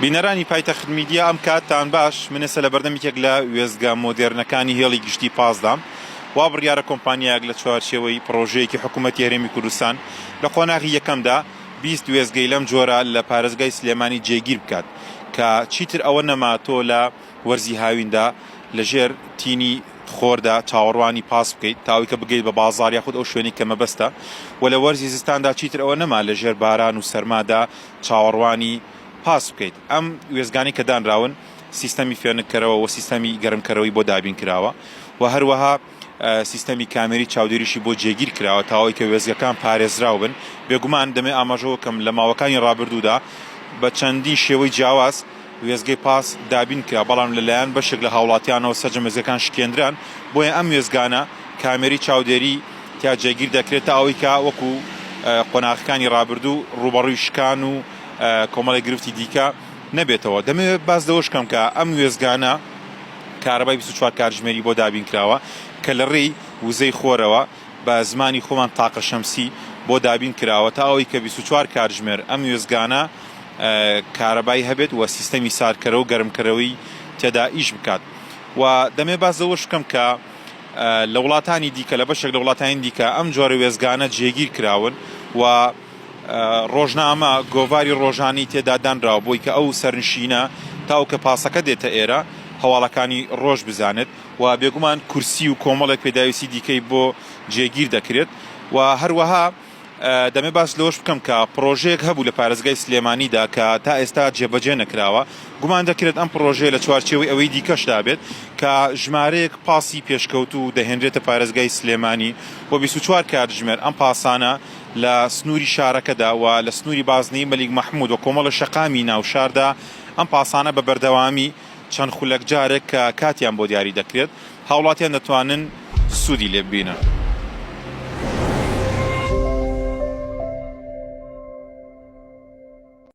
بینەرانی پایتەخت میدیا ئەم کاتتان باش، من ئێستا لەبەردەم یەکێک لە وێستگە مۆدێرنەکانی هێڵی گشتی پاسدام، وا بڕیارە کۆمپانیایەک لە چوارچێوەی پڕۆژەیەکی حکوومەتی هەرێمی کوردستان لە قۆناغی یەکەمدا 20 وێستگەی لەم جۆرە لە پارێزگای سلێمانی جێگیر بکات کە چیتر ئەوە نەما تۆ لە وەرزی هاویندا لەژێر تینی خۆردا چاوەڕوانی پاس بکەیت تا ئەوەی کە بگەیت بە بازاڕ یاخود ئەو شوێنەی کە مەبەستە و لە وەرزی زستاندا چیتر ئەوە نەما لەژێر باران و سەرمادا چاوەڕوانی پاس بکەیت. ئەم وێستگانەی کە دانراون سیستەمی فێنککەرەوە و سیستەمی گەرمکەرەوەی بۆ دابین کراوە و هەروەها سیستەمی کامێری چاودێریشی بۆ جێگیر کراوە تا ئەوەی کە وێستگەکان پارێزراو بن. بێگومان دەمێ ئاماژە بکەم لە ماوەکانی ڕابردوودا بە چەندین شێوەی جیاواز وێستگەی پاس دابین کرا، بەڵام لەلایەن بەشێک لە هاوڵاتیانەوە سەرجەم وێستگەکان شکێندران، بۆیە ئەم وێستگانە کامێری چاودێری تیا جێگیر دەکرێت تا ئەوەی کە وەکو قۆناغەکانی ڕابردوو ڕووبەڕووی شکان و کۆمەڵێک گرفتی دیکە نەبێتەوە. دەمەوێت باس لەوەش بکەم کە ئەم وێستگانە کارەبای 24 کاتژمێری بۆ دابین کراوە کە لە ڕێی وزەی خۆرەوە بە زمانی خۆمان تاقە شەمسی بۆ دابین کراوە تا ئەوەی کە 24 کاتژمێر ئەم وێستگانە کارەبای هەبێت و سیستەمی ساردکەرەوە و گەرمکەرەوەی تێدا ئیش بکات و دەمێ باس لەوەش بکەم کە لە وڵاتانی دیکە لە بەشێک لە وڵاتانی دیکە ئەم جۆرە وێستگانە جێگیر کراون و ڕۆژنامە گۆڤاری ڕۆژانی تێدا دانراوە بۆی کە ئەو سەرنشینە تاو کە پاسەکە دێتە ئێرە هەواڵەکانی ڕۆژ بزانێت و بێگومان کورسی و کۆمەڵێک پێداویستی دیکەی بۆ جێگیر دەکرێت و هەروەها دەمێ باس لەوەش بکەم کە پڕۆژەیەک هەبوو لە پارێزگای سلێمانیدا کە تا ئێستا جێبەجێ نەکراوە، گومان دەکرێت ئەم پڕۆژەیە لە چوارچێوەی ئەوەی دیکەشدا بێت کە ژمارەیەک پاسی پێشکەوتوو دەهێنرێتە پارێزگای سلێمانی و 24 کاتژمێر ئەم پاسانە لە سنووری شارەکەدا و لە سنووری بازنەی مەلیک مەحموود و کۆمەڵە شەقامی ناو شاردا ئەم پاسانە بە بەردەوامی چەند خولەک جارێک کە کاتیان بۆ دیاری دەکرێت هاوڵاتیان دەتوانن سوودی لێ ببینن.